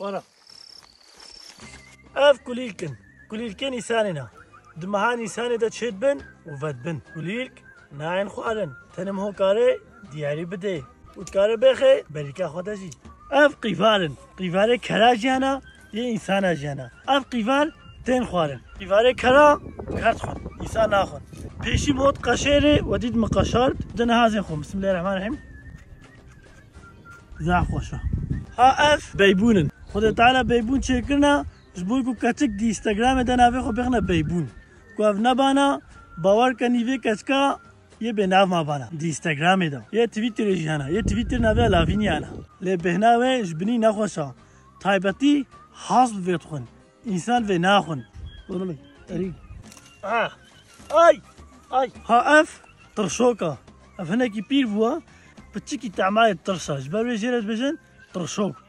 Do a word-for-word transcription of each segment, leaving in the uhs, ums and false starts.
Wala. Ev kulîlk in. Kulîlkên Nîsanê ne. Di meha Nîsanê de çêdibin û vedibin. Kulîlk nayên xwarin. Tenê mihokarê diyarî bidê. Û dikare bêxê berîka xwe de jî. Ev qîvar in. Qîvarê kera jiyana, yê însana jiyana. Ev qîvar tên xwarin. Qîvarê kera kerd xwin. Însan naxwin. Pêşî mot qeşêrê, wedît mi qeşart. Di nehazên xwe. Bismillahirrahmanirrahîm. Zaf xweş e. Ha ev beybûn in. Xwedê Teala beybûn çêkirine, ji bo ku keçik di Instagramê de navê xwe bêxine beybûn. Ku ev nebana, bawer ke nîvê keçika yê bênav mabana. Di Instagramê de. Yê Twitterê jî hene. Yê Twitter navê Lavinia ne. Lê bêhna wê ji binî nexweş e. Taybetî haz bi vê dixwin. Însan vê naxwin. Erî. Ah. Ay. Ay. Ha ev tirşok e. Ev hinekî pîr bûye. Piçikî temayê tirş e. Ji ber wê jê re dibêjin tirşok.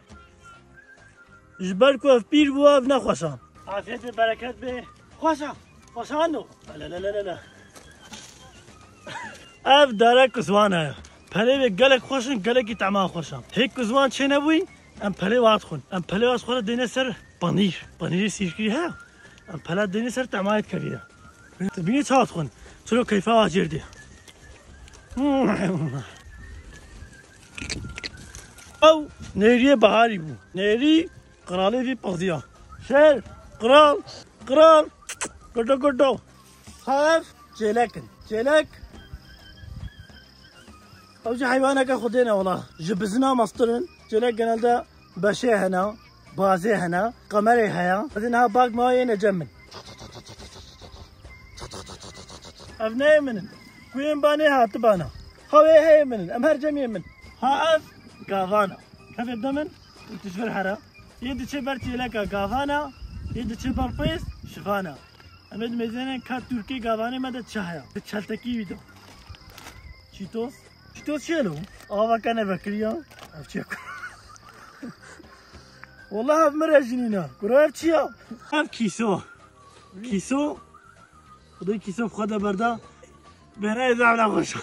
Ji ber ku ev pîr bûye, ev ne xweş e. Afiyet be, bereket be. Xweş e. Xweş e, no. La, la, la, la, la. Ev dara kuzwan e. Pelê wê gelek xweş in, gelekî tema xweş e. Hê kuzwan çênebûyî, em pelê wa dixwin. Em pelê wa ji xwe re dêne ser panîr. Panîrê sîrkirî he. Em pela dêne ser tema yê dikevî de. Tu bînî çawa dixwin? Çilo keyfa wa jêr dê. Ew nêriyê baharî bû. Nêrî qiralê vî pixdiya. Şêr, qiral, qiral, goto goto. Ha ev çêlek in. Çêlek. Ew jî heywaneke xwedê ne wela. Ji bizina mestir in. Çêlek genelde beşê hene, bazê hene, qemerê heye. Ez ê niha bag ma yê necem min. Ev neyê min in. Ku yên banê hatibana. Ha wê heyê min in. Em her cem yên min. Ha ev gavana. Kevê de min. Û tu ji vir here. Yê diçe ber çêleka gavana. Yê diçe ber pêz şivana. Em ê dimêzênin ka Tirkê gavanê me de çi heye. Di çeltekî wî de. Çîtos. Çîtos çi ye lo? Ava kene vekiriya. Ev çi ye? Wallah ev min re jinîna. Kuro ev çi ya? Ev kîso. Kîso. Xwedê kîso bi xwe de berda. Bêhna zaf ne xweş.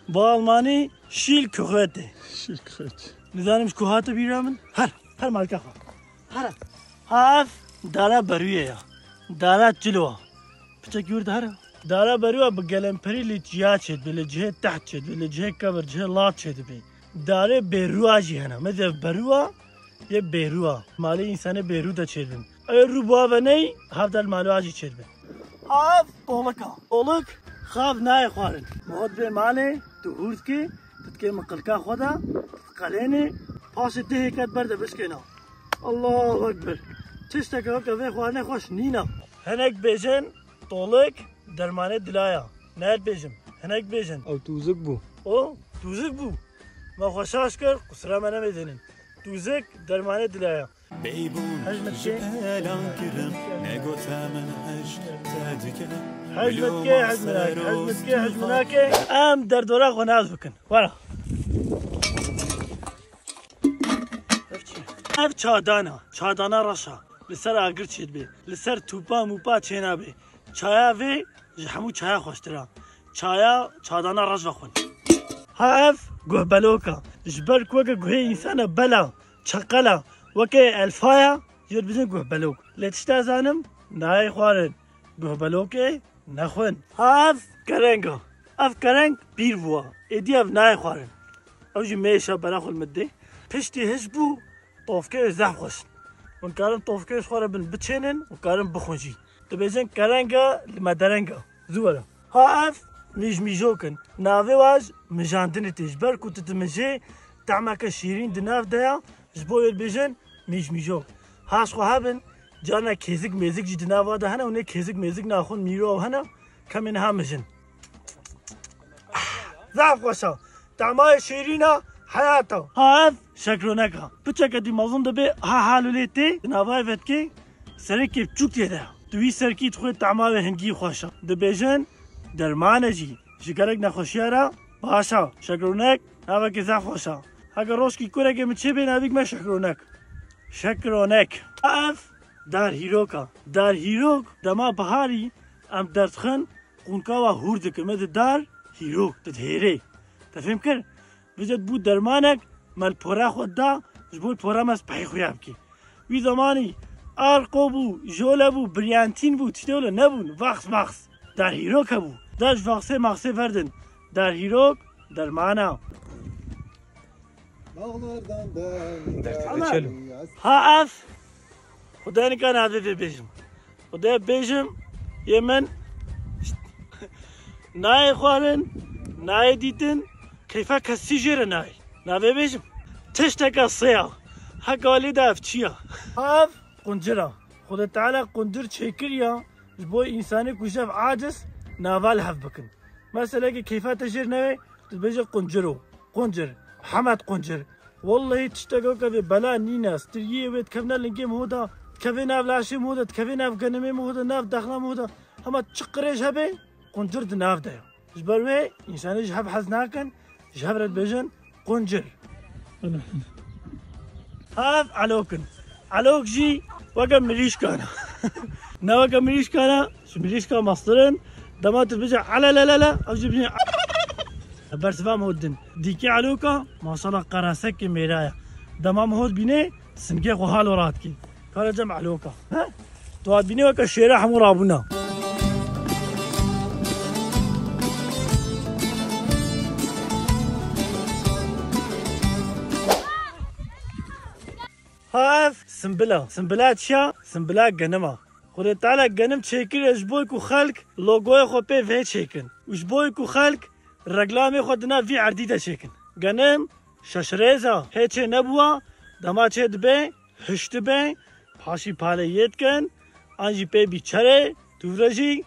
Bi almanî Schildkröte. Schildkröte. Nizanim ji ku hate bîra min. Her, her malka xwe. Her. Ha ev dara berûye ya. Dara çilo. Piçek yûr dara. Dara berûya bi gelemperî li ciya çêdibe, li cihê teht çêdibe, li cihê kevir, cihê lat çêdibe. Darê bêrûa jî hene. Meze berûa yê bêrûa. Malê însanê bêrû de çêdibin. Ew rû bi ava ney, hevdel malûa jî çêdibe. Ha ev tolika. Tolik xav nayê xwarin. Mihot bê malê, tu hûr dikê, tu dikê miqilka xwe de, tu qelênê, paşê dihê ket ber de bişkêna. Allahu Ekber. Tişteke weke vê xwarinê xweş nîna. Hinek bêjin, tolik dermanê dilaya. Ne bêjim. Hinek bêjin. Ew tûzik bû. O tûzik bû. Me xwe şaş kir, qusura me nemêzênin. Tûzik dermanê dilaya. Beybûn Hej min ji dikê. Elan kirim, negote min hej te dike. Hej min dikê, hej min nake, hej min dikê, hej min nake. Em derdora xwe nas bikin. Wera. Ev çadana, çadana reş a. Li ser agir çêdibe. Li ser tûpa mûpa çênabe. Çaya vê ji hemû çaya xweştir a. Çaya çadana reş vexwin. Ha ev guhbelok a. Ji ber ku weke guhê însana bela, çeqela, weke elfaya, jê dibêjin guhbelok. Lê tişta zanim, nayê xwarin. Guhbelokê nexwin. Ha ev kereng a. Ev kereng pîr bûa. Êdî ev nayê xwarin. Ew jî mêşa bera xwe li min dê. Piştî hiş bû, tovkê zehf xweş in. Hûn karin tovkê ji xwe re bin biçênin û karin bixwin jî. Dibêjin kereng e, li me dereng e. Zû were. Ha ev mîjmîjok in. Navê wa ji mijandinê tê. Ji ber ku tu dimijê, tehmeke şîrîn di nav de ya, ji bo wê dibêjin mîjmîjok. Ha ji xwe hebin, carna kêzik mêzik jî di nav wa de hene û nê kêzik mêzik naxwin mîro ew hene, kemê niha mijin. Zaf xweş e. Temayê şêrîn e heyata. Ha ev şekronek e. Piçeke dî mezin dibe, ha halûlê tê, di navayê vetkê, serê kêfçûk tê de. Tu wî serkî dixwê tema wê hingî xweş e. Dibêjin derman e jî. Ji gelek nexweşiya re baş e. Şekronek navekî zaf xweş e. Heke rojkî kurekê min çêbê navîk me şekronek. Şekronek. Ev dar hîrok e. Dar hîrok dema biharî em derdixin, qûnka wa hûr dikin, me di dar hîrok, tu dihêrê. Te fêm kir? Vêca bû dermanek, me li pora xwe da, ji bo pora me spehî xuya bikî. Wî zemanî arqo bû, jole bû, biryantîn bû, tiştê wilo nebûn. Vax max. Derhîrok hebû. Da ji vaxsê maxsê verdin. Derhîrok dermana. Dağlardan ben Dertli Ama- geçelim. Ha ev. Xwedê nika navê vê bêjim. Xwedê bêjim, yê min nayê xwarin, nayê dîtin, keyfa kesî jê re nayê. Navê bêjim. Tişteke sêya. Heka lê de ev çi ya? Ev quncir a. Xwedê Teala quncir çêkiriya ji bo însanê ku ji ev aciz nava li hev bikin. Mesela ki keyfa te jêr newê, tu dibêje quncir o. Quncir. Hemed quncir. Wellehî tiştek weke vê bela nîne. Stiriyê wê dikevne lingê min hoda. Dikevê nav laşê min hoda. Dikevê nav genimê min hoda. Nav dexla min hoda. Hema çi qirêj hebe, quncir di nav de ye. Ji ber wê însanê ji hev hez nakin, ji hev re dibêjin quncir. Hev elok in. Elok jî weke mirîşkan e. Ne weke mirîşkan e, ji mirîşka mestir in. Dema tu dibêje elelelele, ew jî bîne bersiva min hot din. Dîkê eloka, maşallah qeresekê mêra ye. Dema min hot bîne, singê xwe halo radikê. Kare cem eloka. He? Tu hat bîne weke şêre hemû rabûna. Ha ev simbila. Simbila çiya? Simbila genima. Xwedê Teala genim çêkiriye ji bo ku xelk logoyê xwe pê vê çêkin. Û ji bo ku xelk reklamê xwe di nav vî erdî de çêkin. Genim şeşrêz a. Hê çê nebûwa, dema çê dibe, hişt dibe, paşî palê yê dikin, an jî pê bî çerê, tûvre jî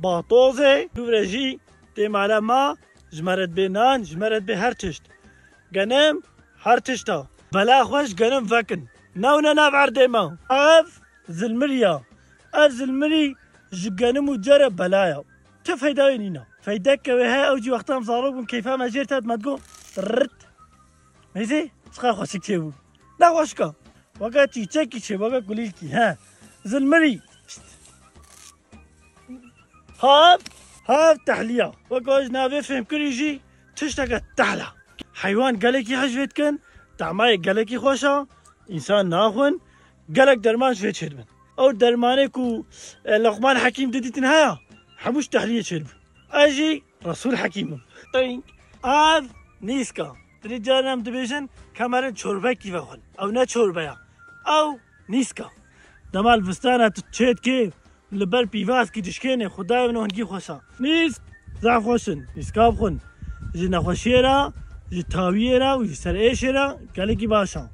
batozê, tûvre jî tê mala ma, ji me re dibê nan, ji me re dibê her tişt. Genim her tişt a. Bela xwe ji genim vekin. Newne nav erdê me. Ev zilmirî ya. Ev zilmirî ji genim û cere bela ya. Ti feyda wê nîne. Feydeke wê heye, ew jî wexta em zarok bûn keyfa me jêr tet me digot. Rrt. Mêzê çiqa xweşik çêbû. Ne xweşik a. Weke çîçekî çê, weke kulîlkî. He. Zilmirî. Şt. Hav, hav tehliya. Weke ji navê fêmkirî jî tişteke tehl a. Heywan gelekî hej vê dikin, tamayê gelekî xweş a, însan naxwin, gelek derman ji vê çêdibin. Ew dermanê ku, e, Luqman Hekîm didîtin heye, hemû ji tehliyê çêdibûn. Ez jî Resûl Hekîm im. Tîng. Ev nîska. Dilê caran em dibêjin, kemerin çorbekî vexwin. Ew ne çorbe ya. Ew nîska. Dema li vistana tu çêdikê, li ber pîvaskî dişkênê, Xwedayê min hingî xweş a. Nîsk zaf xweş in. Nîska bixwin. Ji nexweşiyê re, ji tawiyê re û ji serêşê re gelekî baş a.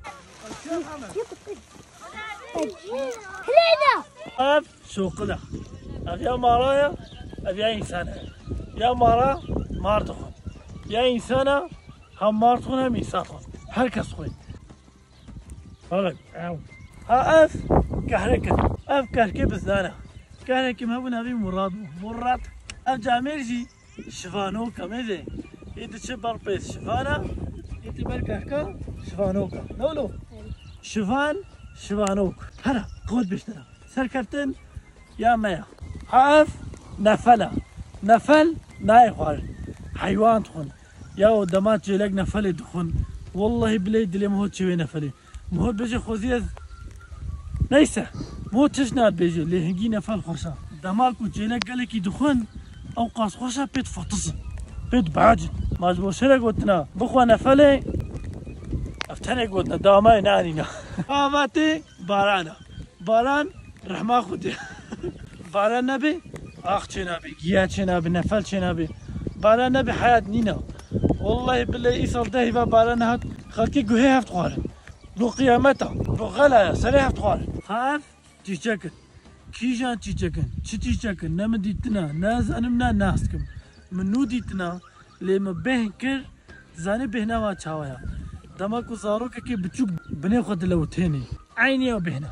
Ev şoqil e. Ev ya mara ye, ev ya însan e. Ya mara mar dixwin. Ya însan e, hem mar dixwin hem însan dixwin. Her kes xwîn. Bala, ew. Ha ev kehrek e. Ev kehrkê bizdan e. Kehrekî me bû navî Murad bû. Murad. Ev camêr jî Şivanok e, mêzê. Ê diçe ber pês şivan e, ê tê ber kehka şivanok e. Ne wilo? Şivan, şivanok. Hera, kot biştira. Serkeftin ya me ya. Ha ev nefel e. Nefel nayê xwarin. Heywan dixwin. Ya o dema çêlek nefelê dixwin. Wellahî bileyî dilê min hot çê wê nefelê. Min hot bêje xwezî ez. Neyse. Min hot tişt nat bêje. Lê hingî nefel xweş a. Dema ku çêlek gelekî dixwin, ew qas xweş a pê difetisin. Pê dibehecin. Ma ji bo şêre gotina. Bixwe nefelê. Ev tenê gotina. Damayê neanîna. Avatê barana. Baran rehma Xwedê. Baran nebe, ax çênabe, giya çênabe, nefel çênabe. Baran nebe, heyat nîna. Wellahî bileyî îsal dehî va baran nehat, xelkê guhê heft xwarin. Lo qiyameta, lo xelaya, serê heft xwarin. Ha ev çîçek in. Kîjan çîçek in? Çi çîçek in? Ne min dîtina, ne zanim, ne nas dikim. Min nû dîtina, lê min bêhn kir, zanî bêhna wan çawa ya. Dema ku zarokekê biçûk binê xwe dilewitênê. Eynî ew bêhna.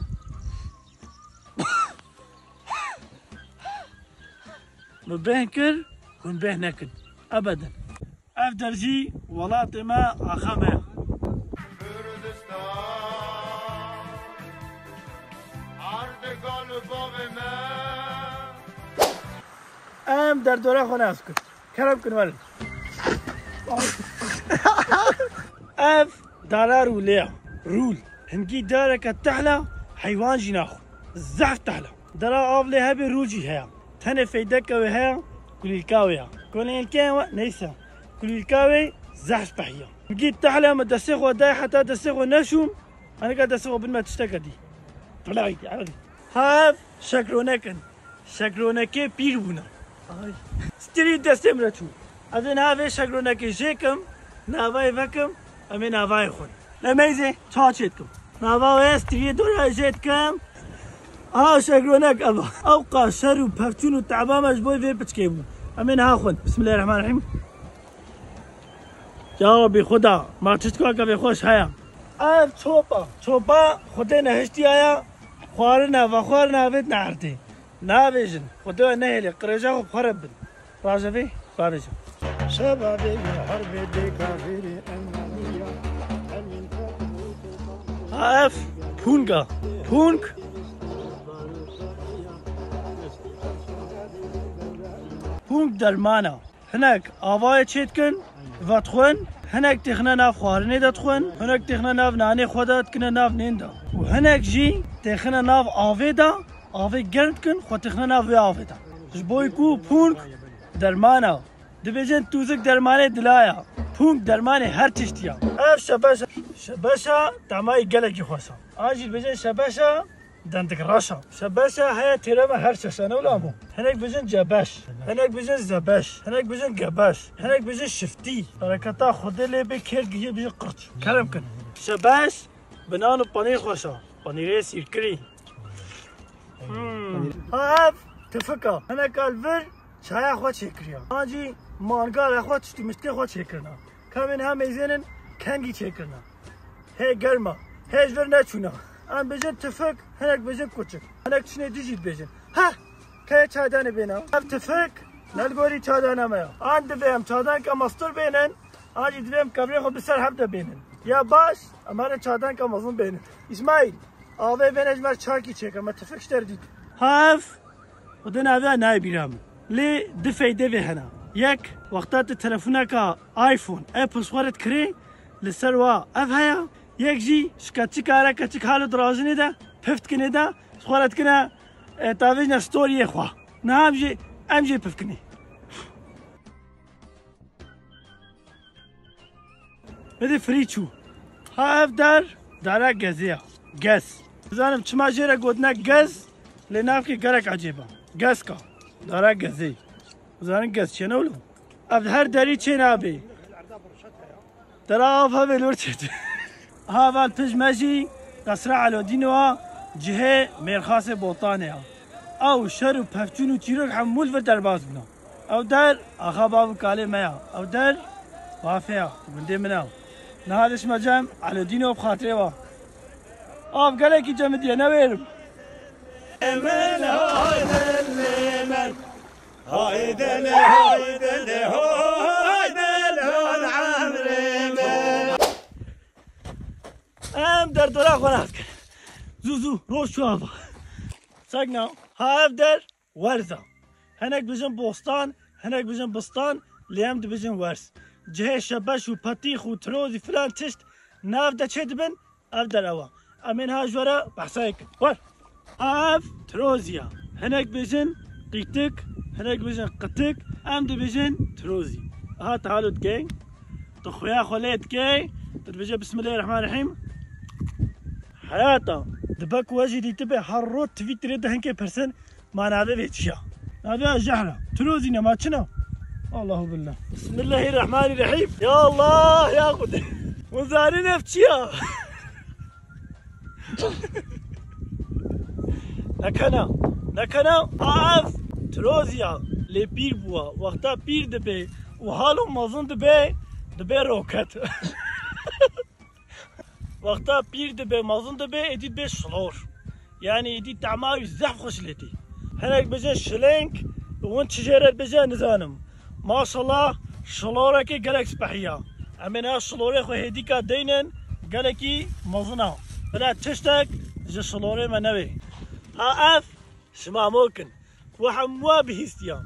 Min bêhn kir, hûn bêhn nekin. Ebeden. Ev der jî welatê me, axa me ya. Kurdistan, erdê gal û bavê me. Em derdora xwe nas kir. Kerem kin werin. Ev dara rûlê ya. Rûl. Hingî dareke tehl a, Heywan jî naxwe. Zehf tehle. Dera av lê hebe rû jî heye. Tenê feydeke wê heye, kulîlka wê ya. Kulîlkeyên we neyse. Kulîlka wê zehf pehiya. Min gî tehle me destê xwe dayê heta destê xwe neşûm. Anika destê xwe bin me tişteke dî. Tolay, tolay. Ha ev şekronek in. Şekronekê pîr bûne. Ay. Stirî destê min re çû. Ez ê niha vê şekronekê jê kim, navayê vekim, em ê navayê xwin. Lemeyzê, ça çê dikim. Nava wê stiriyê dora jê dikim. Aha şekronek eva. Ew qas şer û pevçûn û teba me ji bo vê piçkê bû. Em ê niha xwin. Bismillahirrahmanirrahîm. Ya Rabî Xuda, ma çi dika ke vê xweş heye. Ev çopa. Çopa Xwedê nehiştiyaye, xwarina, vexwarina vê neerdê. Navêjin, Xwedê we nehêlê, qirêja xwe bi xwe re bin. Rajevê, bavêjin. Şeva vê yê herbê dê kavêrê enaniya, emîn. Ha ev, punga. Pung. Pung dermana. Hinek avayê çêdikin, vedixwin, hinek têxine nav xwarinê de dixwin, hinek têxine nav nanê xwe de dikine nav nên de. Û hinek jî têxine nav avê de, avê germ dikin, xwe têxine nav vê avê de. Ji bo ku pûnk derman e. Dibêjin tûzik dermanê dila ye. Pûnk dermanê her tiştî ye. Ev şebeşa, şebeşa temayî gelekî xweş e. An jî dibêjin şebeşa dendik reş e. Şebeşa heye têrema her şeş e, ne wila bû. Hinek bijin cebeş, hinek bijin zebeş, hinek bijin gebeş, hinek bijin şiftî. Bereketa Xwedê lê bê kêr gihî bijin qirç. Kerem kin. Şebeş bi nan û panîr xweş e. Panîrê sîrkirî. Hmm. Ha ev tifik e. Hinek al vir çaya xwe çêkiriya. An jî mangala xwe tiştî miştê xwe çêkirina. Kamên ha meyzênin kengî çêkirina. Hê germa. Hê ji vir neçûna. Em bijin tifik, hinek bijin kuçik. Hinek tiştê dî jî dibêjin. Heh! Keye çaydanê bêne. Ev tifik, ne li gorî çaydana me ya. An divê em çaydanka mestir bênin, an jî divê em kevirê xwe bi ser hev de bênin. Ya baş, em herin çaydanka mezin bênin. Îsmaîl, avê vêne ji me çakî çêke, me tifik ji te re dît. Ha ev, Xwedê naviya nayê bîra min. Lê du feyde vê hene. Yek, wexta tu telefoneka iPhone, Apple ji xwe re dikirê, li ser wa ev heye. Yek jî ji keçika re keçik halo dirajinê de, pif dikinê de, ji xwe re dikine, e, tavêjine storiyê xwe. Niha em jê, em jê pif kinê. Bidê frî çû. Ha ev der, dara gezê ya. Gez. Nizanim çima jê re gotine gez, lê navkê gelek ecêb e. Gezka. Dara gezê. Nizanim gez çêne wilo. Ev her derî çê nabê. Dera av hevê lor çêt. Ha val pij me jî Qesra Elodînova cihê mêrxasê Botanê ya. Ew şer û pevçûn û çîrok hemû li vir derbas bûne. Ew der axa bav û kalê me ya. Ew der bafê ya, gundê min e. Niha dişme cem Elodîno bi xatirê wa. Av gelekî cemidiye, newêrim. Min hayde lê min. Hayde lê, hayde lê, hayde lê, emrê min. Em derdora xwe nas kin. Zû zû, roj çû ava. Çek na. Ha ev der Werza. Hinek bijin bostan, hinek bijin bistan, lê em dibijin werz. Cihê şebeş û petîx û tirozî filan tişt nav de çê dibin, ev der ew e. Em ê niha ji we re behsayê kin. Wer! Ev tirozî ye. Hinek bijin qîtik, hinek bijin qitik, em dibijin tirozî. Aha, tu halo dikey, tu xuya xwe lê dikey, tu dibêje Bismillahirrahmanirrahîm. Heyata, dibe ku we jî dîtibe her roj Twitterê de hinkê pirsin, Ma navê vê çi ya? Navê ya jehr e. Tirozî ne, ma çi ne? Allahu billah. Bismillahirrahmanirrahîm. Ya Allah, ya Xwedê. Hûn zanîn ev çi ya? Nekena. Nekena, a ev tirozî ya. Lê pîr bûwa. Wexta pîr dibe û halo mezin dibe, dibe roket. Wexta pîr dibe, mezin dibe, êdî dibe şilor. Yanî êdî tema wî zehf xweş lê tê. Hinek bêje şilênk, hûn çi jê re dibêje nizanim. Maşallah, şilorekê gelek spehî ya. Em ê niha şilorê xwe hêdîka deynin, gelekî mezin a. Bila tiştek ji şilorê me newê. Ha ev, şimamok in. We hemû bihîstiya.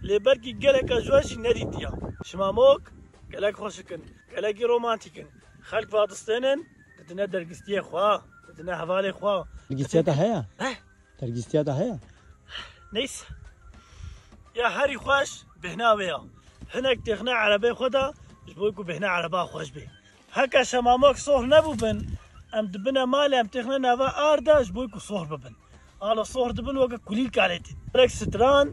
Lê belkî geleka ji we jî nedîtiya. Şimamok gelek xweşik in. Gelekî romantîk in. Xelk va distênin, didine dergistiyê xwe. Dine hevalê xwe. Tergîstiya te heye? Heh. Tergîstiya te heye? Neyse. Ya herî xweş bêhna wê ya. Hinek têxine erebê xwe de ji bo ku bêhna ereba xweş bê. Heke şemamok sohr nebûbin, em dibine malê, em têxine nava ar de ji bo ku sohr bibin. Ala sohr dibin weke kulîlka lê tê. Gelek stran,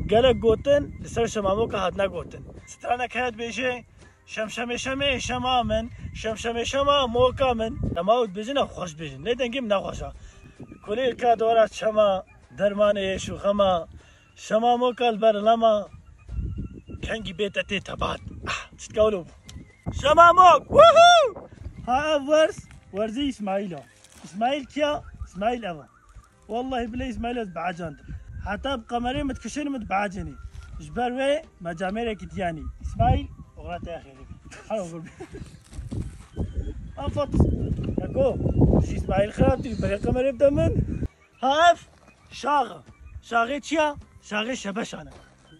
gelek gotin li ser şemamoka hatine gotin. Stranek heye dibêje, Şemşemê şemê şema min, şemşemê şema moka min. Dema ew dibêjin, ew xweş dibêjin. Lê dengê min ne xweş e. Kulîlka dora çema, dermanê êş û xema, şema moka li ber lema, kengî bê te tê tebat. Ah, çitka wilo bû. Şema mok, woohoo! Ha ev werz, werzê Îsmaîl e. Îsmaîl kî ye? Îsmaîl ev e. Wellahî bilê Îsmaîl ez bihecandim. Heta bi qemerê min dikişêne min dibehecenê. Ji ber wê me camêrekî diyanî. Îsmaîl, oxira te ya xêrê bî. Her oxir bî. An Fatis. Yako, ji Îsmaîl xirabtir, berê qemerê bide min. Ha ev, şax e. Şaxê çi ya? Şaxê şebeşan e.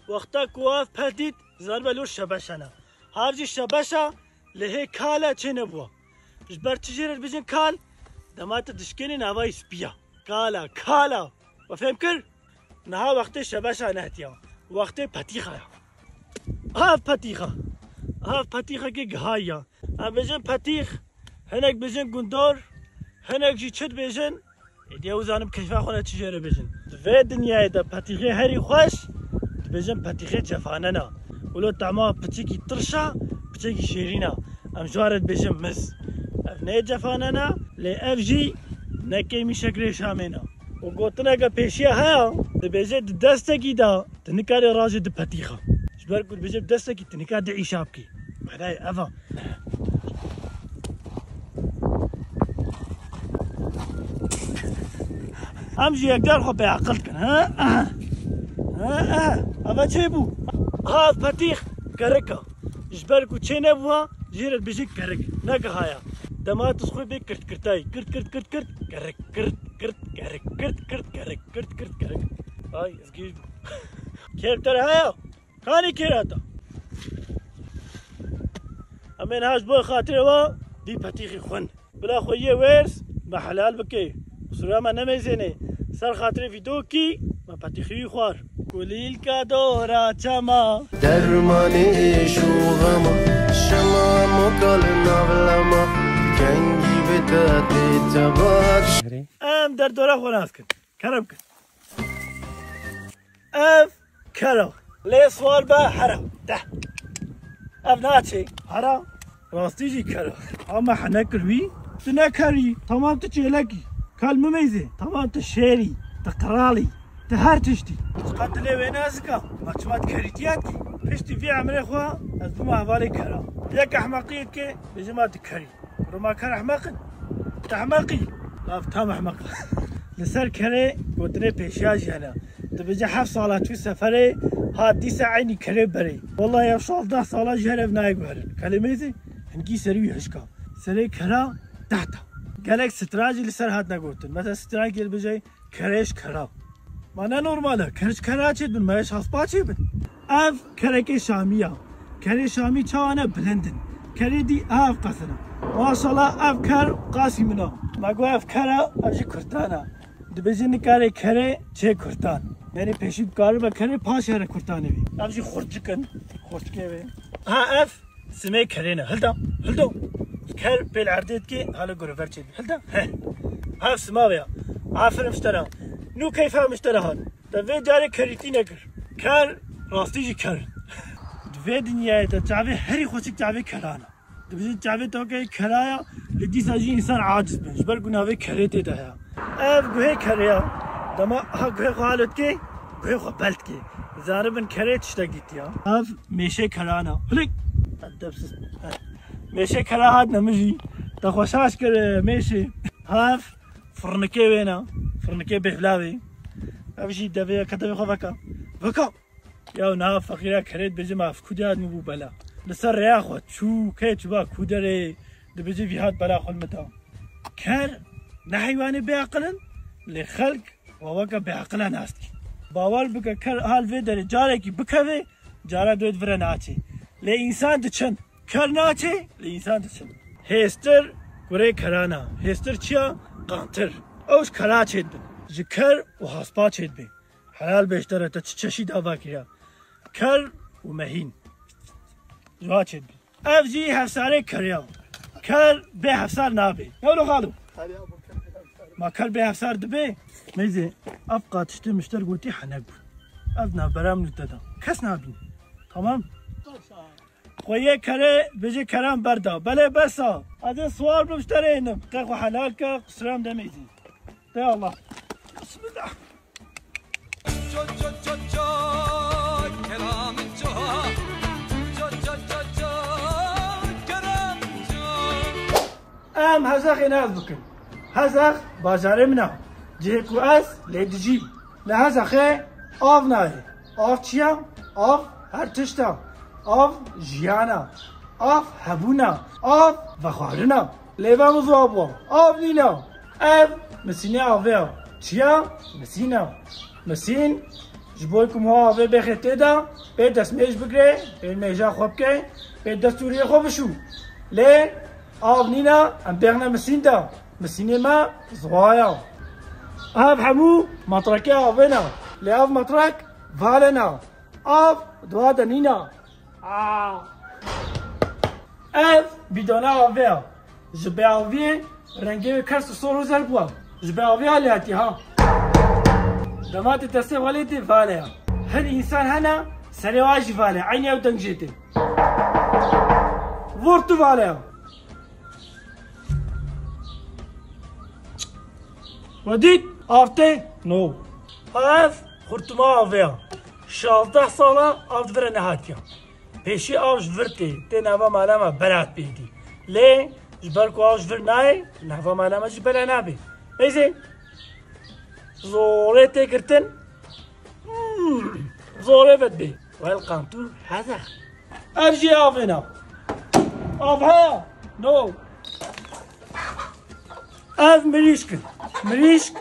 Wexta ku ev peh dît, zanibe lor şebeşan e. Her jî şebeşa, lê hê kal e çê nebûwa. Ji ber çi jê re dibêjin kal? Dema tu dişkênî navayî spî ya. Kal e, kal e. We fêm kir? Niha wextê şebeşa nehtiya. Wextê petîxa ya. Ev petîxa. Ev petîxekê gihayî ya. Em bêjin petîx, hinek bêjin gundor, hinek jî çi dibêjin? Êdî ew zanim keyfa xwe ne çi jê re bêjin. Di vê dinyayê de petîxê herî xweş, dibêjin petîxê cefanena. Wilo tema piçekî tirş e, piçekî şêrîn e. Em ji wan re dibêjin miz. Ev ne cefanena, lê ev jî ne kêmî şekrê Şamê ne. Û gotineke pêşiya heye, dibêje di destekî de tu nikarî rajî di petîxa. Ji ber ku dibêje bi destekî tu nikar di îşa bikî. Manayê ev e. Em jî yekcar xwe bêaqil dikin, he? He, he. Eva çê bû? Ha, petîx kerik e. Ji ber ku çê nebûwa, jê re dibêjin kerik. Ne gihaya. Dema tu xwe bê kirtkirtayî. Kirt, kirt, kirt, kirt. Kerik, kirt, kirt, kerik. Kirt, kirt, kerik. Ay, ez gêj bûm. Kêr te re heye? Kanî kêra te? Em ê niha ji bo xatirê we vî petîxî xwin. Bila xwe yê wêrs me helal bike. Qisûra me nemêzêne. Ser xatirê vîdokî me petîxî wî xwar. Kulîlka dora çema. Dermanê êş û xema. Şema moka li nav lema. Kengî bi te tê tebat. Em derdora xwe nas kin. Kerem kin. Ev kera. Lê swar be hera. De. Ev naçê. Hera. Rastî jî kera. Ama hene kir wî. Tu ne kerî. Tamam tu çêlekî. Kal mimeyzê. Tamam tu şêrî. Tu qiralî. Tu her tiştî. Qet dilê wê nezika. Ma çima tu kerîtiya dikî? Piştî vî emrê xwe ez bûma hevalê kera. Yek ehmeqiyê dike, bêjim ma tu kerî. Roma ker ehmeq in. Tu ehmeq î. Ev tam ehmeq e. Li ser kerê gotinê pêşiya jî hene. Dibêje heft sala çû seferê, hat dîsa eynî kerê berê. Wellahî ev şazdeh sala jî her ev nayê guherin. Kelimê zî hingî serî wî hişka. Serê kera tehta. Gelek stran jî li ser hatine gotin. Mesela strankê dibêje Kerê ji kera. Ma ne normal e. Kerê ji kera çê dibin, ma ji hespa çê bin. Ev kerekê Şamî ya. Kerê Şamî çawa ne bilind in. Kerê dî ev qas in. Maşallah ev ker qasî min a. Ma got ev kera, ev jî kurtan e. Dibêjin nikarê kerê çê kurtan. Yanî pêşî dikaribe kerê paşê re kurtanê bî. Ev jî xurcik in. Xurcikê wê. Ha ev Simê kerê ne. Hilda, hilda. Ker pêl erdê dikê, hala gurever çê dibî. Hilda, he. Hev sima veya. Aferin ji te re. Nû keyfa min ji te re hat. Te vê carê kerîtî nekir. Ker, rastî jî ker. Di vê dinyayê de çavê herî xweşik çavê keran e. Dibêjin çavê tokê keraya, lê dîsa jî însan aciz bin. Ji ber ku navê kerê tê de heye. Ev guhê kerê ya. Dema ha guhê xwe halo dikê, guhê xwe bel dikê. Zaribin kerê tiştek dîtiya. Ev mêşê kerana. Hilik! Edebsiz. Mêşê kera hat nemijî. Te xwe şaş kir, mêşê. Ha ev firnikê wê ne. Firnikê bêvla wê. Ev jî devê ye, ke devê xwe veka. Veka! Ya niha feqîra kerê dibêje ma ev ku de hat min bû bela. Li ser rêya xwe çû, kê çûba ku derê, dibêje vî hat bela xwe li min da. Ker ne heywanê bêaqil in, lê xelk wa weke bêaqila nas dike. Bawer bike ker ha li vê derê carekî bikeve, cara dê di vir re naçê. Lê însan diçin. Ker naçê, lê însan diçin. Hêstir kurê kerana. Hêstir çi ya? Qantir. Ew ji kera çêdibin. Ji ker û haspa çêdibê. Helal be ji te re, te çi çeşît ava kiriya. Ker û mehîn. Ji wa çêdibin. Ev jî hevsarê keriya. Ker bê hevsar nabê. Ne wilo xalo? Ma ker bê hevsar dibe? Meyzê, ev qatiştê mişter gotî henek bû. Ev navbera min û te da. Kes nabîne. Tamam? Xweyê kerê bêje keran berda. Belê bes a. Ez ê siwar bim ji te re hênim. Qey xwe helal ke, qusira min de meyzê. De Allah. Bismillah. Em Hezaxê nas bikin. Hezax bajarê min e. Cihê ku ez lê dijîm. Li Hezaxê av nayê. Av çi ye? Av her tişt e. Av jiyan e. Av hebûn e. Av vexwarin e. Lê ve min ziwa bû. Av nîne. Ev misînê avê ye. Çi ye? Misîn e. Misîn ji bo ku miha avê bêxe tê de, pê destmêj bigre, pê mêja xwe bike, pê dest û riyê xwe bişû. Lê av nîne, em bêxne misîn de. Misînê me ziwa ye. Ev hemû matrekê avê ne. Lê ev matrek vale ne. Av di wa de nîne. Aa! Ev bîdona avê ye. Ji bêaviyê rengê wê kers û sor û zer bû. Ji bêaviya lê hatiye ha. Dema tu destê xwe lê tê vale ye. Hin însan hene, serê wa jî vale, eynî ew deng jê tê. Vur tu vale ye. We dît? Av tê? No. Ev xurtuma avê ye. Şazdeh sala av di vir re nehatiye. Pêşî av ji vir tê, tê nava mala me bela pê dî. Lê ji ber ku av ji vir nayê, nava mala me jî bela nabe. Neyse. Zorê tê girtin. Hmm, zorê vedibê. Wel qantur Hezax. Ev jî avê ne. Av heye? No. Ev mirîşk in. Mirîşk.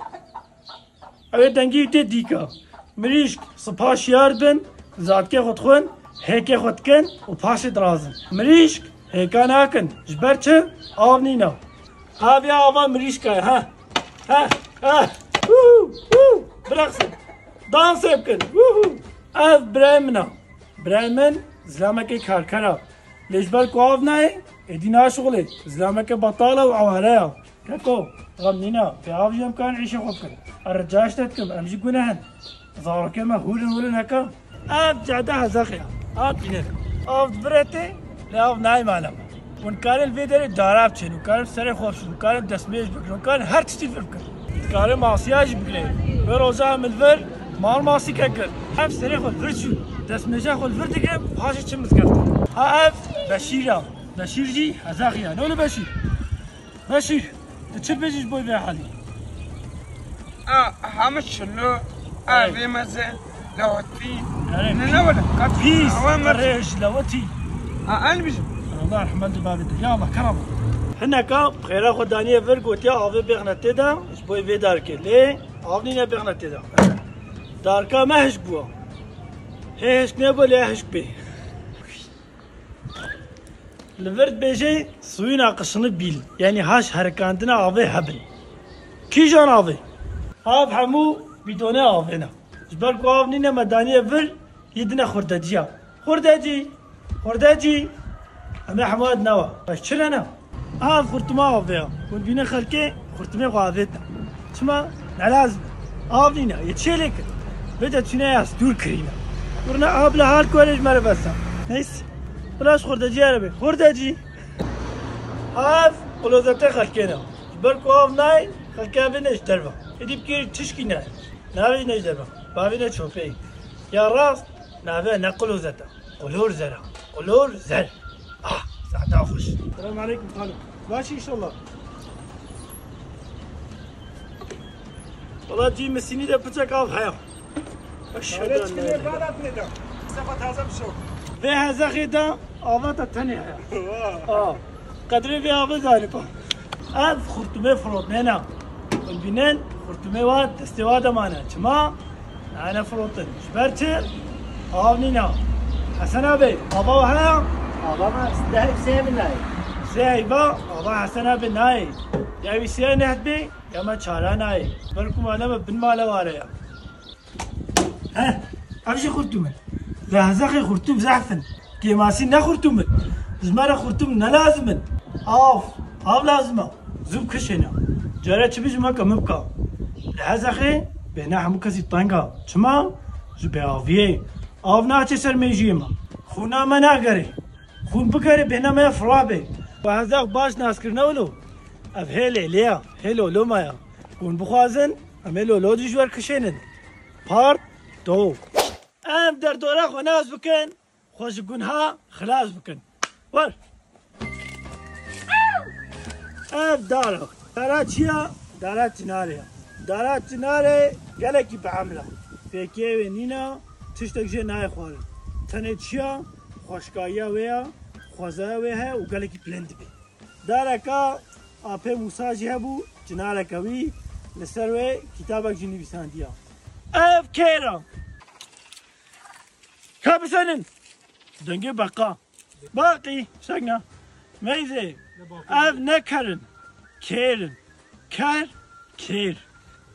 Ew ê dengî tê dîka. Mirîşk sipa şiyar bin, zatkê xwe dixwin, hêkê xwe dikin û paşê dirazin. Mirîşk hêka nakin. Ji ber çi? Av nîne. Avê ava mirîşka ye. Heh. Heh. Heh. Hû, hû. Birexsin. Dansê bikin. Hû, hû. Ev birayê min e. Birayê min zilamekê karker e. Lê ji ber ku av nayê, êdî naşixulê. Zilameke betal e û aware ye. Keko, xem nîne, bê av jî em karin îşê xwe bikin. Ez rica ji te dikim, em jî guneh in. Zarokê me hûr in, hûr in heke. Ev cade Hezaxê ye. Ev bînin. Av di vir re tê, lê av nayê mala me. Hûn karin li vê derê dara biçin, hûn karin serê xwe bişin, hûn karin destmêj bikin, hûn karin her tiştî li vir bikin. Dikarin masiya jî bigirê. Wê roja min li vir mal masî kekir. Ev serê xwe li vir çû. Destmêja xwe li vir digire, paşê çi mizgeftin. Ha ev Beşîr e. Beşîr jî Hezaxî ye. Ne wilo Beşîr? Beşîr, tu çi dibêjî ji bo vê halî? A, hemû çilo, a, erê, vê meze, lewetî. Erê, ne, pî-, ne wele, kat-, pîs, awa me-, qirêj, lewetî. A, en bijim. Allah rehmet li bavê te. Ya Allah, kerem. Hineka xêra xwe daniye vir, gotiya avê bêxne tê de, ji bo vê darkê. Lê av nîne bêxne tê de. Darka me hişk bû. Hê hişk nebû, lê hişk bê. Li vir dibêje suyuna qişini bîl, yanî haş herikandina avê hebin. Kîjan avê? Av hemû bîdonê avê ne. Ji ber ku av nîne me daniye vir, yê dine xurdeciya. Xurdecî! Xurdecî! Em ê hemû newa. Baş çi ne ne? Av xurtuma avê ya. Hûn bîne xelkê xurtumê xwe avêtine. Çima? Ne lazim e. Av nîne, yê çê lê kir. Vê de tune ya stûr kirîne. Kurna av li har korê ji me re vesa. Neyse. Bila ji xurdeciya re bê. Xurdecî. Av klozete xelkê ne. Ji ber ku av nayê, xelkê avê ne ji derve. Êdî bikêrî tişkî ne. Navê ne ji derve. Bavê ne çopê. Ya rast, navê ne klozete. Qulor zer e. Qulor zer. Ah, zehda xweş. Selam aleykum xalo. Baş inşallah. Wala cî misînî de piçek av heye. Eşhedü en la ilahe. Sefa taze bir şey. Vê Hezaxê de ava te tenê heye. Vay. Aa, qedrê vê avê zanî pa. Ev xurtumê firotnê ne. Hûn bînin, xurtumê wa destê wa de mane. Çima? Nane firotin. Ji ber çi? Av nîna. Hesen abi, ava we heye? Ava me deh sê min nayê. Sê heyva, ava Hesen abi nayê. Ya wî sê neh dibê, Ya me çare nayê. Ber ku mala me bin mala ware ya. He, ev jî xurtum in. Lehzexê xurtum zehf in. Kêmasî ne xurtum in. Ji me re xurtum ne lazim in. Av, av lazim e. Zû kişêne. Care çi bi ji me ke min bika. Lehzexê bêhna hemû kesî teng e. Çima? Ji bêaviyê. Av naçe ser mêjiyê me. Xûna me nagerê. Xûn bigerê bêhna me ya firwa bê. Lehzex baş naskirine wilo. Ev hê lêlê ya. Hê lolo me ya. Hûn bixwazin, em ê lolo jî ji we re kişênin. Part two. Em derdora xwe nas bikin, xwe ji gunha xilas bikin. Wer. Ev dar e. Dara çi ya? Dara çinarê ya. Dara çinarê gelekî bi emr e. Fêkê wê nîne, tiştek jê nayê xwarin. Tenê çi ya? Xweşkayiya wê ya, xwezaya wê heye û gelekî bilind dibê. Dareka apê Mûsa jî hebû, çinareke wî, li ser wê kitabek jî nivîsandiya. Ev kêr e. Ka bisenin. Dengê beqa. Baqî, şegna. Meyzê. Ev ne ker in. Kêr in. Ker, kêr.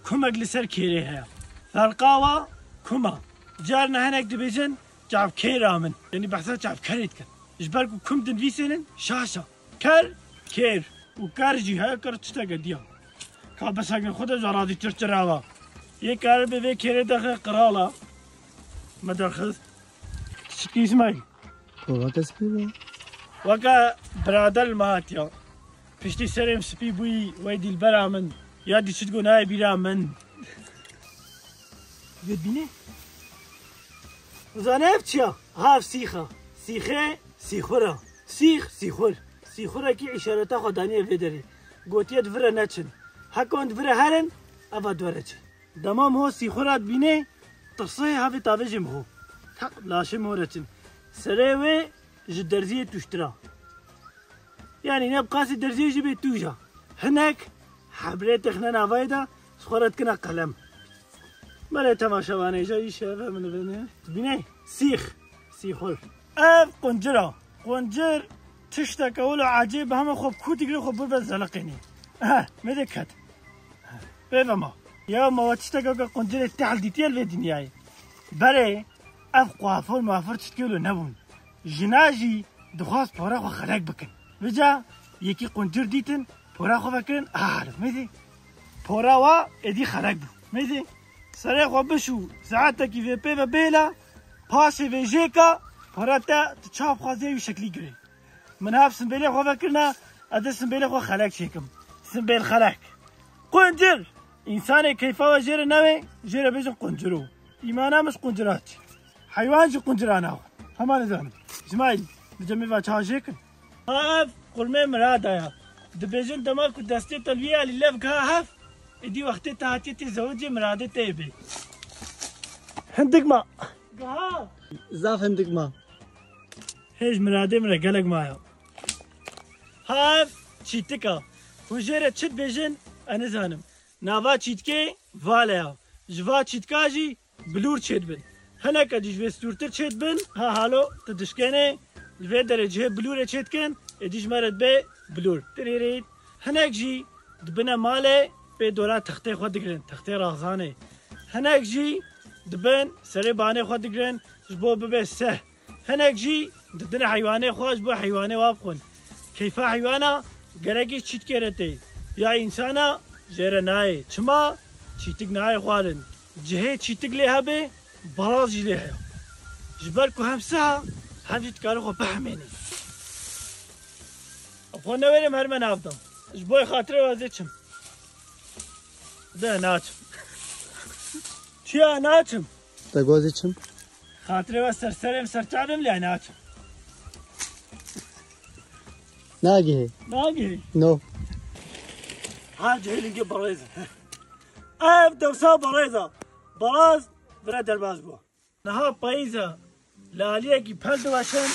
Kumek li ser kêrê heye. Ferqa wa kum e. Carna hinek dibêjin, çavkêra min. Yanî behsa çavkerê dikin. Ji ber ku kum dinivîsênin, şaş e. Ker, kêr. Û ker jî heye, ker tişteke diya. Ka bes heger xwe de ji razî çirçirava. Yê keribê vê kêrê dexe qirala. Me derxist. Kiçikî Îsmaîl. Kova dest pê be. Weke birader li me hatiya. Piştî serê min spî bûyî, wey dîlbera min. Ya dî çi digo nayê bîra min. Vê bînê? Uzane ev çi ya? Ha, ev sîx e. Sîxê, sîxur e. Sîx, sîxur. Sîxurekî îşareta xwe daniye vê derê. Gotiye di vir re neçin. Heko hûn di vir re herin, eva di we re çin. Dema min ho sîxura dibînê, tirsê havê tavê jê min ho. Teq laşê min ho re çin. Serê wê ji derziyê tûjtir e. Yanî ne bi qasî derziyê jî bê tûj e. Hinek hebrê têxine navayê de, ji xwe re dikine qelem. Belê temaşevanê, îja îşe ve min vêne. Dibînê? Sîx. Sîxur. Ev quncir e. Quncir tişteke wilo ecêb e, hema xwe bi kû digire, xwe bir ve zeliqênê. Eh, mêdê ket. Pê ve ma. Ya ma we tişteke weke quncirê tehl dîtiye li vê dinyayê. Berê ev kuafir muafir tiştkê wilo nebûn. Jina jî dixwast pora xwe xelek bikin. Vêca yekî quncir dîtin, pora xwe vekirin, ah, mêdê. Pora wa êdî xelek bû. Mêdê. Serê xwe bişû, saetekî vê pê ve bêla, paşê vê jêka, pora te tu çav xwazê wî şeklî girê. Min hev simbêlê xwe vekirina, ez dê simbêlê xwe xelek çêkim. Simbêl xelek. Quncir! Însanê keyfa we jê re newê, jê re bêjin qunciro. Îmana min ji quncira çi. Heywan jî quncira naxwe. Hema nizanim. Îsmaîl, bi cemê va çawa jêkin? Ha ev qurmê mirada ya. Dibêjin dema ku destê te li wî alî lev giha hev, êdî wextê te hatiye tê zewicê miradê te yê bê. Hindik ma. Giha. Zaf hindik ma. Hêj miradê min re gelek maya. Ha ev çîtik a. Hûn jê re çi dibêjin? Ez nizanim. Nava çîtikê vale ya. Ji va çîtika jî bilûr çêdibin. Hineke jî ji vê stûrtir çêdibin. Ha halo tu dişkenê li vê derê cihê bilûrê çêdikin, êdî ji me re dibe bilûr. Tirîrît. Hinek jî dibine malê pê dora textê xwe digirin, textê razanê. Hinek jî dibin serê banê xwe digirin ji bo bibe seh. Hinek jî didine heywanê xwe ji bo heywanê wa bixwin. Keyfa heywana gerekî çîtikê re tê. Ya însana jê re nayê. Çima? Çîtik nayê xwarin. Cihê çîtik lê hebe, baraz jî lê heye. Ji ber ku hem siha, hem jî dikare xwe bihemênê. Xwe newêrim herime nav de. Ji bo xatirê we ez ê çim. De naçim. Çiya naçim? Te gozî çim? Xatirê we ser serê min ser çavê min lê naçim. Nagihê. Nagihê. No. Ha cihê lingê berêz e. Ev dewsa berêz e. Beraz vire derbaz bû. Niha payîz e. Li aliyekî pel diweşin,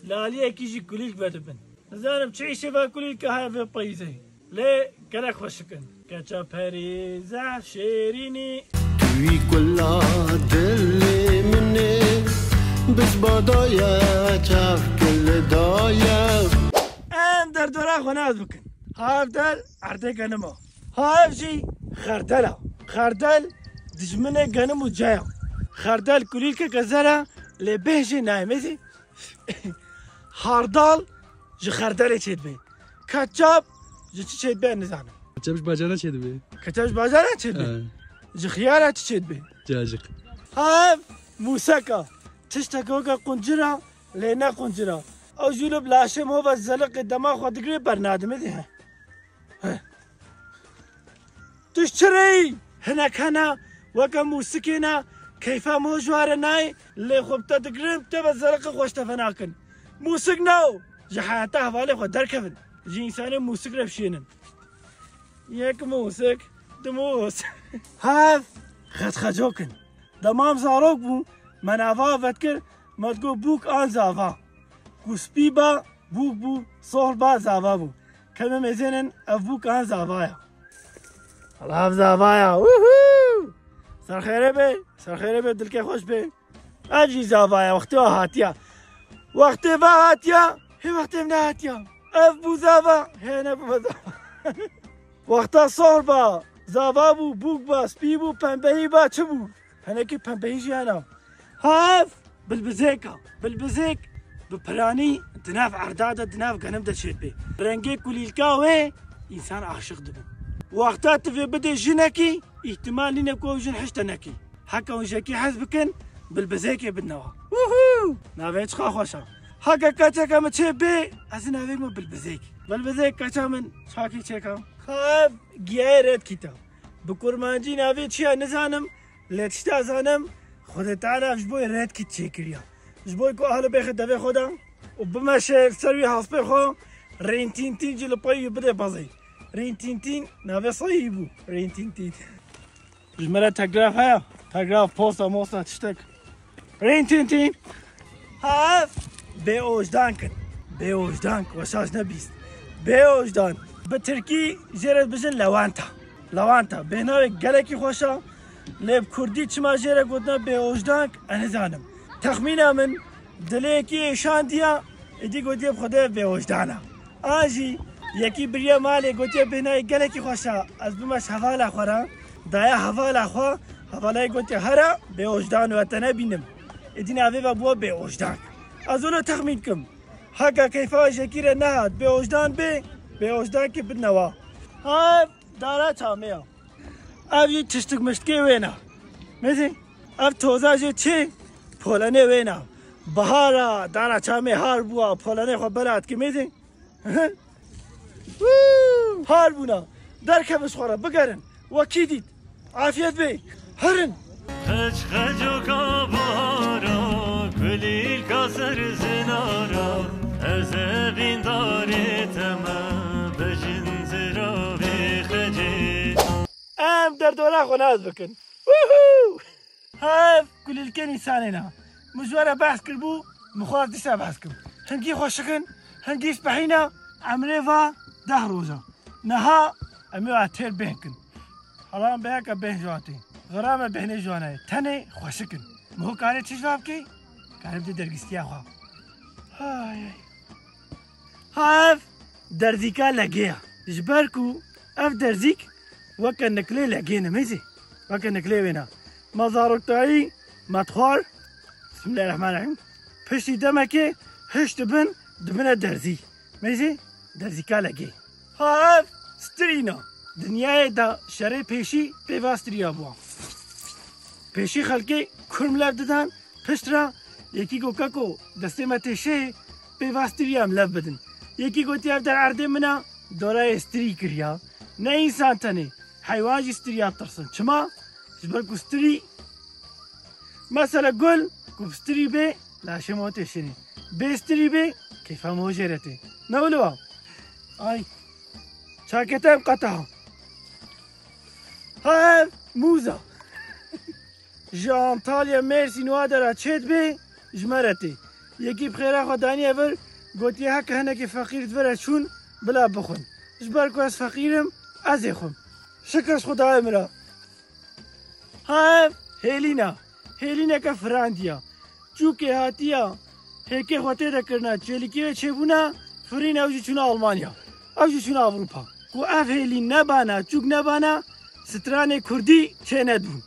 li aliyekî jî kulîlk vedibin. Nizanim çi îşê ve kulîlke heye vê payîzê. Lê gelek xweşik in. Keçe perî zehf şêrînî. Tu yî kula dilê min ê, bizba daye, çav kil daye. Em derdora xwe nas bikin. Hav der erdê genima. Ha ev jî xerdel e. Xerdel dijminê genim û ceya. Xerdel kulîlkeke zer e, lê bêh jê nayê. Mêzî hardal ji xerdelê çêdibe. Ketçap ji çi çêdibe nizanim. Ketçap ji bajara çêdibe. Ketçap ji bajara çêdibe. He. Ji xiyara çi çêdibe? Cacik. Ha ev mûseka. Tişteke weke quncira, lê ne quncira. Ew jî li bi laşê mova zeliqê dema xwe digirê bernadimê dê he. Heh. Tu ji çi rêyî? Hinek hene, weke mûsikê ne, keyfa mo ji ware nayê, lê xwe bi te digirin, tu be zeriqê xwe ji te venakin. Mûsik ne, ji heyata hevalê xwe derkevin. Ji însanê mûsik re bişênin. Yek mûsik, du mûs. Hev, xetxecok in. Dema em zarok bûn, me nava ve dikir, me digot bûk an zava. Ku spî ba, bûk bû, sohl ba, zava bû. Kevin mêzênin, ev bûk an zava ya. Allah ev zava ya. Woohoo! Serxêrê be, serxêrê be, dilkê xweş be. Ev jî zava ya, wextê wa hatiya. Wextê va hatiya, hê wextê min nehatiya. Ev bû zava, hê nebû zava. Wexta sohr ba, zava bû, bûk ba, spî bû, pembehî ba, çi bû? Hinekî pembehî jî hene. Ha ev bilbizêk e. Bilbizêk bi piranî di nav erda de, di nav genim de çêdibe. Rengê kulîlka wê însan aşiq dibin. Wexta tu vê bidê jinekî, îhtimal nîne ku ew jin hişte nekî. Heke hûn jekî hez bikin, bilbizêkê bidine wa. Woohoo! Navê çiqa xweş e. Heke keçeke min çê bê, ez ê navê min bilbizêk. Bilbizêk keça min çakî çêka. Ha ev giyayê redkît e. Bi kurmancî navê çi ye nizanim, lê tişta zanim, Xwedê Teala ji bo redkît çêkiriye. Ji bo ku ahli bêxe devê xwe de û bimeşe li ser wî hespê xwe, rîntîntîn jî li pey wî bide bezê. Rîntîntîn navê seyî bû. Rîntîntîn. Ji me re telgraf heye? Telgraf, posta, mosta, tiştek. Rîntîntîn. Ha ev bêojdank in. Bêojdank, we şaş nebîst. Bêojdan. Bi tirkî jê re dibêjin lewanta. Lewanta. Bêhnavê gelekî xweş e. Lê bi kurdî çima jê re gotina bêojdank, ez nizanim. Texmîna min, dilê yekî êşandiya, êdî gotiye bi Xwedê bêojdan e. An jî yekî biriye malê, gotiye bêhnayê gelekî xweş e, ez bime ji hevala xwe re. Daye hevala xwe, hevalayê gotiye here, bêojdan we te nebînim. Êdî navê ve bûye bêojdan. Ez wilo texmîn kim. Heke keyfa jekî re nehat, bêojdan bê, bêojdankê bidine wa. Ha ev dara çamê ya. Ev jî tiştik miştikê wê ne. Mêzî, ev toza jê çê, polenê wê ne. Bahara, dara çamê har bûa, polenê xwe bela dikî mêzî. Woo! Har bûna. Derkevin ji xwe re, bigerin. Wekî dît. Afiyet bê. Herin. Xeç xecoka bahara, kulîlka ser zinara, ez evîndarê te me, bejin ziravê xecê. Em derdora xwe nas bikin. Woohoo! Ha ev kulîlkên însanê ne. Min ji we re behs kiribû, min xwe dîsa behs kirim. Hingî xweşik in, hingî spehî ne, emrê va deh roj e. Niha em ê wa têr bêhn kin. Hela em bêheke bêhn ji wa tê. Xira me bêhnê ji wa nayê. Tenê xweşik in. Min xwe karê çi ji wa bikê? Karê bidê dergîstiya xwe. Hay hay. Ha ev derzîka legê ye. Ji ber ku ev derzîk weke niklê legê ne, mêzî. Weke niklê wê ne. Me zaroktayî me dixwar. Bismillahirrahmanirrahîm. Piştî demekê hişt dibin, dibine derzî. Mêzî derzîka legê. Ha ev stirî ne. Dinyayê de şerê pêşî pêva stiriya bûa. Pêşî xelkê kurm lev didan, pişt re yekî got keko destê me tê şê, pêva stiriya em lev bidin. Yekî gotiye ev der erdê min e, dorayê stirî kiriya. Ne însan tenê, heywan jî stiriya tirsin. Çima? Ji ber ku stirî, mesela gul, ku bi stirî bê, laşê me tê şênê. Bê stirî bê, keyfa me jê re tê. Ne wilo wa? Ay. Çakê te em qeta. Ha ev mûz e. Ji Antalya, Mêrsîn û Adera çêdibe, ji me re tê. Yekî bi xêra xwe daniye vir, gotiye heke hinekî feqîr di vir re çûn, bila bixwin. Ji ber ku ez feqîr im, ez ê xwim. Şikir ji Xwedayê min re. Ha ev hêlîn e. Hêlîneke firandiya. Çûkê hatiya, hêkê xwe tê de kirina, çêlikê wê çêbûna, firîn ew jî çûna Almanya. Ew jî çûna Ewropa. Ku ev hêlîn nebana, çûk nebana, stranê kurdî çênedibûn.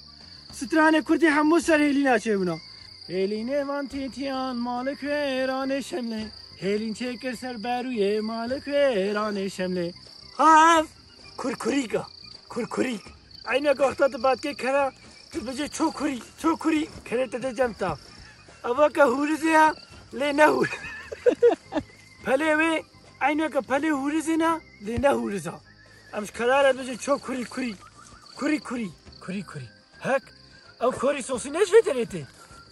Stranê kurdî hemû ser hêlîna çêbûna. Hêlînê van tîtiyan, malik wêranê şemlê. Hêlîn çêkir ser berûyê, malik wêranê şemlê. Ha ev kurkurîk e. Kurkurîk. Eyneke wexta tu batkê kera, tu bêjî çokurî, çokurî, kerê te de cem ta. Ev weke hûrizê ye, lê ne hûr. Pelê wê, eyneke pelê hûrizê ne, lê ne hûriz e. Em ji kera re bêjin çokurî, kurî. Kurî, kurî. Kurî, kurî. Hek, ew korî sosî ne ji vê derê tê?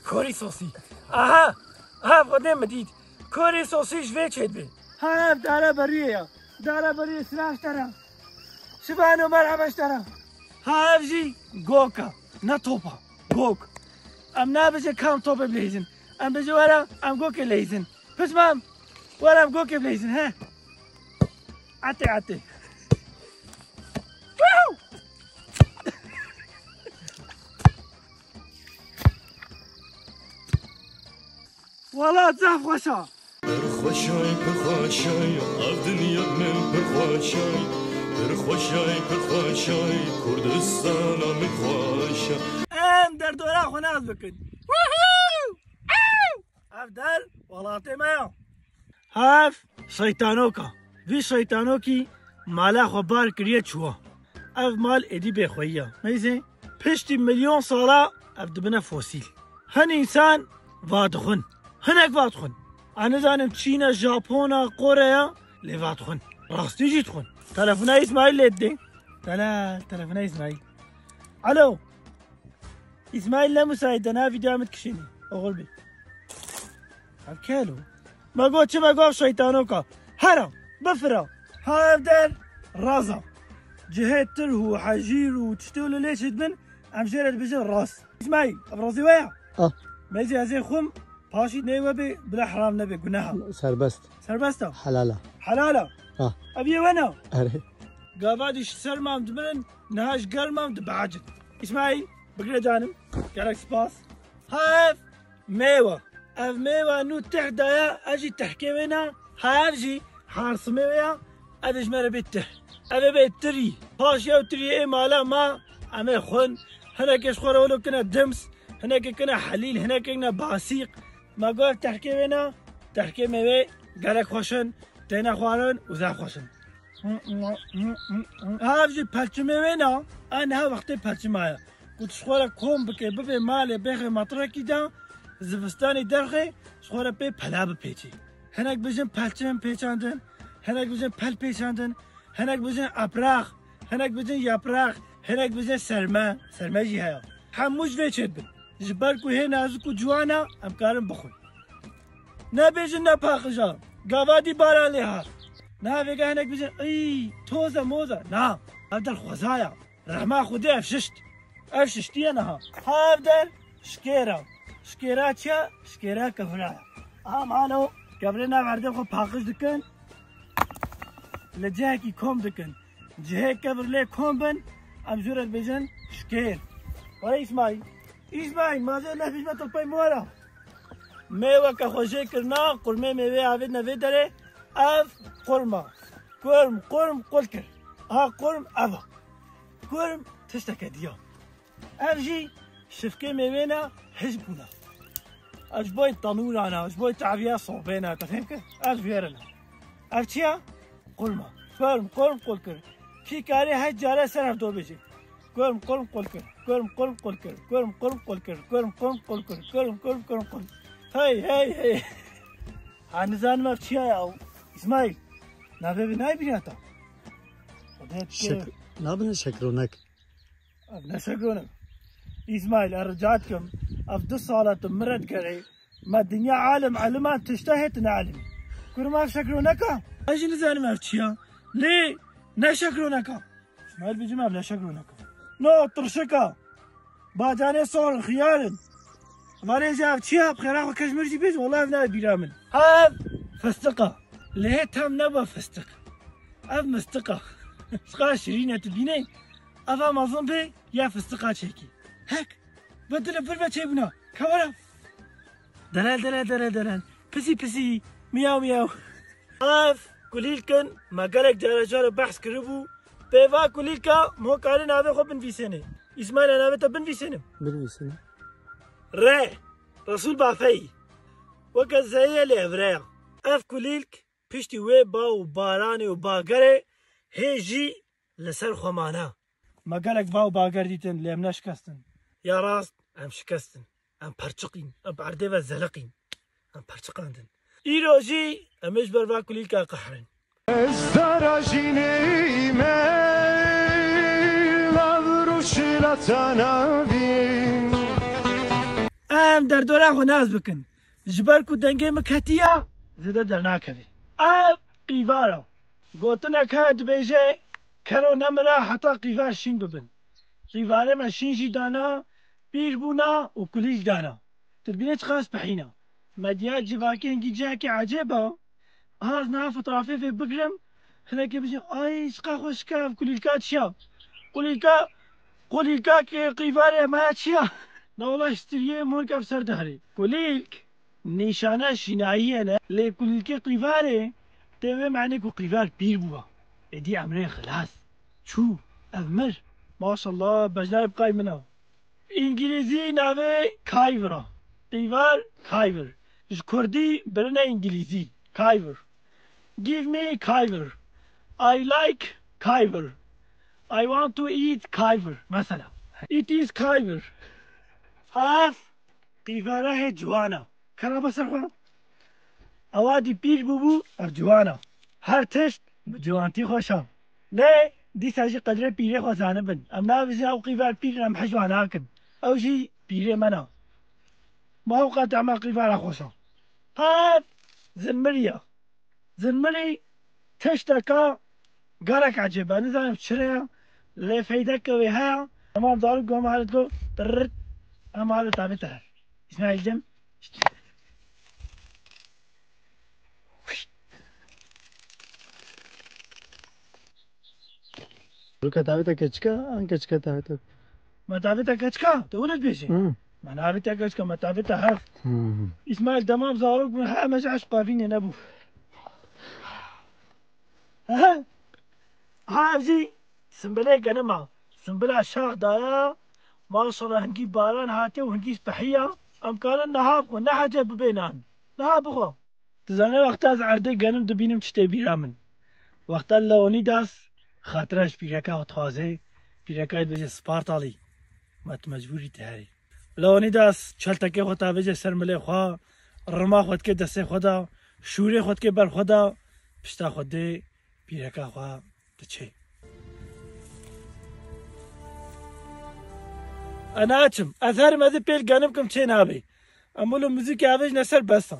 Korî sosî. Aha, aha, xwedê min dît. Korî sosî ji vê çêdibe. Ha, ev dara berûyê ya. Dara berûyê, silav ji te re. Şibano, merheba ji te re. Ha, ev jî gok e, ne top e. Gok. Em nabêjin kam topê bileyzin. Em bêjin were, em gokê leyzin. Pismam, were em gokê bileyzin, he. Ate, ate. Wala zaf xweş e. Pir xweşay, pir xweşay, ev dinya min pir xweşay. Pir xweşay, pir xweşay, Kurdistana min xweşay. Em derdora xwe nas bikin. Woohoo! Ev der welatê me ya. Hev şeytanoka. Vî şeytanokî mala xwe bar kiriye çûwa. Ev mal êdî bêxweyî ya. Meyzê piştî milyon sala ev dibine fosîl. Hin însan vadixwin. Hinek vadixwin. Ez nizanim Çîn e, Japon e, Kore ye, lê vadixwin. Rastî jî dixwin. Telefona Îsmaîl lê didê. Tele, telefona Îsmaîl. Alo. Îsmaîl ne müsait e, niha vîdeoya min dikişînî. Oxir bî. Ev kelo. Me got çi, me got şeytanoka. Hera, bifira. Ha ev der raza. Cihê tirh û hejîr û tiştê wilo lê çêdibin, em jê re dibêjin raz. Îsmaîl, ev razî we ya? Ah. Meyzê ez ê xwim, paşî nê we bê, bila heram nebe, guneh e. Serbest. Serbest e? Helal e. Helal e? Ah. Ev yê we ne? Erê. Gava dî ji ser mam dimirin, niha ji germam dibehecin. Îsmaîl, bigire canim. Gelek spas. Ha ev mêwe. Ev mêwe nû tih daye, ev jî tehkê wê ne. Ha ev jî harsimê wê ya. Ev ê ji me re bê tih. Ev ê bê tirî. Paş yew tirî ê mala ma, em ê xwin. Hinekê ji xwe re wilo kine dims. Hinekê kine helîl, hinekê kine basîq. Ma got ev tehkê wê ne. Tehkê mêwê gelek xweş in. Têne xwarin û zaf xweş in. Ev jî pelçimê wê ne, a niha wextê pelçima ye. Ku tu ji xwe re kom bike, bibê malê, bêxê matrekî de, zivistanê derxê, ji xwe re pê pela bipêçî. Hinek bijin pelçim pêçandin, hinek bijin pel pêçandin, hinek bijin eprax, hinek bijin yaprax, hinek bijin serme, serme jî heye. Hemû ji vê çêdibin. Ji ber ku hê nazik û ciwan e, em karin bixwin. Nebêjin ne paqij e. Gava dî baran lê hat. Niha vêga hinek bijin, "Î, toz e, moz e." Na, ev der xweza ya. Rehma Xwedê ev şişt. Ev şiştiye niha. Ha ev der şikêr e. Şikêra çi ye? Şikêra kevira ye. Aha mano, kevirê nav erdê xwe paqij dikin. Li cihekî kom dikin. Cihê kevir lê kom bin, em jû re dibêjin şikêr. Were Îsmaîl. Îsmaîl, ma zê lehbî me tu pey mora. Mêweke xwe jê kirina, qurmê mêwê avêtine vê derê, ev qurma. Qurm, qurm, qul kir. Ha qurm, ev e. Qurm, tişteke diya. Ev jî şifkê mêwê ne, hizb bûne. Ev ji bo tenûran e, ji bo teviya sobê ne, te fêm kir? Ev ji vê re ne. Ev çi ye? Qurma. Qurm, qurm, qul kir. Kî karê heşt care ser hevdo bêjê. Qurm, qurm, qul kir. Qurm, qurm, qul kir. Qurm, qurm, qul kir. Qurm, qurm, qul kir. Qurm, qurm, qurm, qul. Hey, hey, hey. Ha nizanim ev çi ye ya? Îsmaîl. Navê vê nayê bîra te? Şek-, nabine şekronek. Ev ne şekronek. Îsmaîl, ez rica dikim. Ev du sala tu min re digerê. Me dinya alim, eliman tişta hêtine elimî. Kurma ev şekroneka? Ez jî nizanim ev çi ya. Lê ne şekroneka. Îsmaîl bicim ev ne şekroneka. No, tirşika. Bacanê sor, xiyar in. Varê ji ev çi ya? Bi xêra xwe kej min jî bêjin. Wela ev ne bîra min. Ev fistiqa. Lê hê tam neba fistiq. Ev mistiqa. Çiqa şirîn e tu bînê. Eva mezin bê ya fistiqa çêkî. Hek. Ve dile vir ve çêbûna. Kewara. Delal, delal, delal, delal. Pisî, pisî. Miyaw, miyaw. Ev Kulîlk in, me gelek cara cara behs kiribû. Pê va kulîlka, em ho karê navê xwe binivîsêne. Îsmaîl, navê te binivîsênim? Binivîsîne. Re, Resûl Bafeyî. Weke zeyê lê evreya. Ev kulîlk piştî wê ba û baranê û bagerê hê jî li ser xwe mane. Me gelek ba û bager dîtin, lê em neşikestin. Ya rast, em şikestin. Em perçiqîn, em bi erdê ve zeliqîn. Em perçiqandin. Îro jî em ê ji ber va kulîlka qehrin. Ez dara jînê me, lav rûşîla te navîn. Em derdora xwe nas bikin. Ji ber ku dengê min ketiya, zêde dernakeve. Ev qîvar e. Gotinek heye dibêje, kero nemira heta qîvar şîn bibin. Qîvarê me şîn jî dana, pîr bûna û kulîlk dana. Tu dibînî çiqas pehîn e. Medya civakê hingî cihekî ecêb e. Niha ez niha fotografê vê bigirim, hinekê bijî, ay, çiqa xweşik e, ev kulîlka çi ya? Kulîlka, kulîlka ki qîvarê me ya çi ya? Na wela ji striyê min wek ev ser diherê. Kulîlk nîşana şînayiyê ne, lê kulîlkê qîvarê tê wê manê ku qîvar pîr bûya. Êdî emrê xilas. Çû, ev mir. Maşallah, bejnayê biqay min e. Îngilîzî navê Kayvir e. Qîvar Kayvir. Ji kurdî birine îngilîzî. Kayvir. Give me Kayvir. I like Kayvir. I want to eat Kayvir. Mesela. It is Kayvir. Ev qîvara hê ciwana. Kera be ser xwe. Ewa dî pîr bûbû, ev ciwana. Her tişt bi ciwantî xweş e. Lê dîsa jî qedrê pîrê xwe zanibin. Em nabêjin ew qîvar pîr in, em hijwa nakin. Ew jî pîrê me ne. Ma ew qet ema qîvara xweş e. Ev zinmirî ye. Zinmirî tişteka gelek ecêb e. Nizanim çi re ye, lê feydeke wê heye. Tamam, zarok, em hale to, tırrrt. Em hale tabê te hev. İsmail'cim. Ruka tavê te keçika, an keçika tavê te? Me tavê te keçika, tu wilo dibêjî? Hı. Me navê te keçika, me tavê te hev. Hı. İsmail, tamam, zarok bûn, he, me ji eşq qavînê nebû. He? Ha, ev jî simbilê genim a. Simbila şax daya. Maşallah, hingî baran hatiye û hingî spehiya. Em karin niha bixwe, ne hece bibê nan. Niha bixwe. Tu zanî wexta ez erdê genim dibînim çi tê bîra min. Wexta Leonidas xatira ji pîreka xwe dixwaze, pîreka dibêje Spartalî, ma tu mecbûrî tu herî. Leonidas çeltekê xwe tavêje ser milê xwe, rima xwe dike destê xwe de, şûrê xwe dike ber xwe de, pişta xwe dê pîreka xwe diçê. Ez naçim, ez herim, ez ê pêl genim kim çê nabê. Em wilo muzîkê avêjine ser bes e.